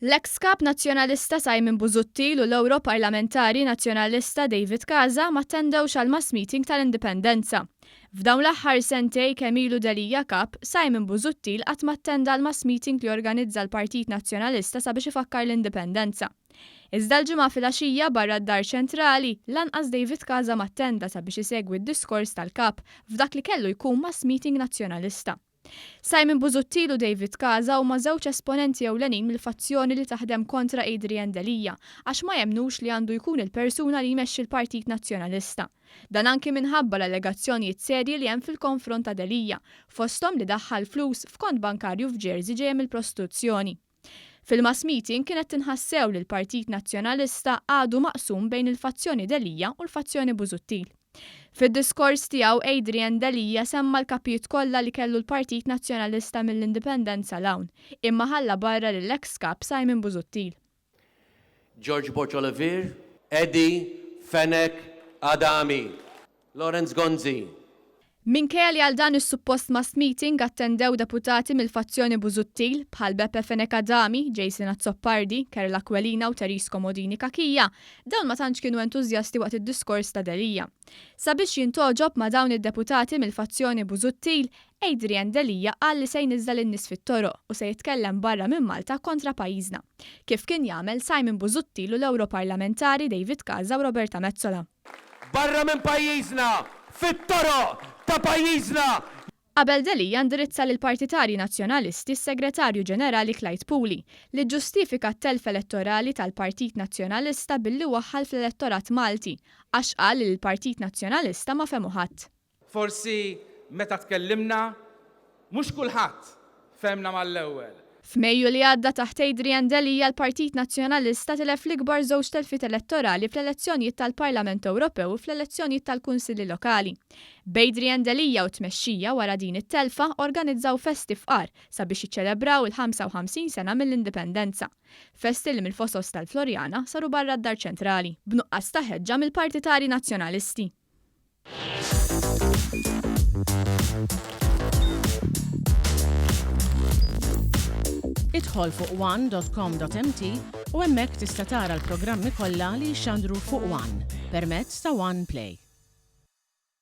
L-eks Kap Nazzjonalista Simon Busuttil u l-Ewroparlamentari Nazzjonalista David Casa ma attendewx għall-mass meeting tal-Indipendenza. F'dawn l-aħħar sentej kemm ilu Delia Kap, Simon Busuttil qatt ma attenda għall-mass meeting li organizza l-Partit Nazzjonalista sabiex ifakkar l-Indipendenza. Iżda l-Ġimgħa filgħaxija barra d-Dar Ċentrali, lanqas David Casa ma attenda sabiex isegwi d-diskors tal-Kap f'dak li kellu jkun mass meeting Nazzjonalista. Simon Busuttil u David Casa huma żewġ esponenti ewlenin mill-fazzjoni li taħdem kontra Adrian Delia għax ma jemmnux li għandu jkun il-persuna li jmexxi l-Partit Nazzjonalista. Dan anki minħabba l-allegazzjonijiet serji li hemm fil-konfront ta' Delia, fosthom li daħħal flus f'kont bankarju f'Jersey ġejja mill-prostituzzjoni. Fil-mass meeting kienet tinħass sew li l-Partit Nazzjonalista għadu maqsum bejn il-fazzjoni Delia u l-fazzjoni Busuttil. Fid-diskors tiegħu Adrian Delia semma l-kapijiet kollha li kellu l-Partit Nazzjonalista mill-Indipendenza 'l hawn, imma ħalla barra lill-eks Kap Simon Busuttil. George Borg Olivier, Eddie Fenech Adami, Lawrence Gonzi. Minkejja li għal dan is-suppost mass meeting attendew deputati mill-fazzjoni Busuttil, bħal Beppe Fenech Adami, Jason Azzopardi, Karol Aquilina u Therese Comodini Cachia, dawn ma tantx kienu entużjasti waqt id-diskors ta' Delia. Sabiex jintgħoġob ma' dawn id-deputati mill-fazzjoni Busuttil, Adrian Delia qal li se jniżżel in-nies fit-toroq u se jitkellem barra minn Malta kontra pajjiżna, kif kien jagħmel Simon Busuttil u l-Ewroparlamentari David Casa u Roberta Metsola. Barra minn pajjiżna, fit-toroq ta' pajjiżna! Qabel Delia indirizza lill-partitarji Nazzjonalisti s-Segretarju Ġenerali Clyde Puli, li ġġustifika t-telf elettorali tal-Partit Nazzjonalista billi waħħal fl-elettorat Malti, għax qal li lill-Partit Nazzjonalista ma fehmu ħadd. Forsi meta tkellimna, mhux kulħadd fehmna mal-ewwel. F'Mejju li għadda taħt Adrian Delia l-Partit Nazzjonalista tilef l-ikbar żewġ telfiet elettorali fl-elezzjonijiet tal-Parlament Ewropew u fl-elezzjonijiet tal-Kunsilli Lokali. B'Adrian Delia u t-tmexxija wara din it-telfa organizzaw festi fqar sabiex jiċċelebraw il-55 sena mill-Indipendenza. Festi li mill-fosos tal-Floriana saru barra d-Dar Ċentrali, b'nuqqas ta' ħeġġa mill-partitarji Nazzjonalisti. Idħol fuq one.com.mt u hemmhekk tista' tara l-programmi kollha li jixxandru fuq One permezz ta' One Play.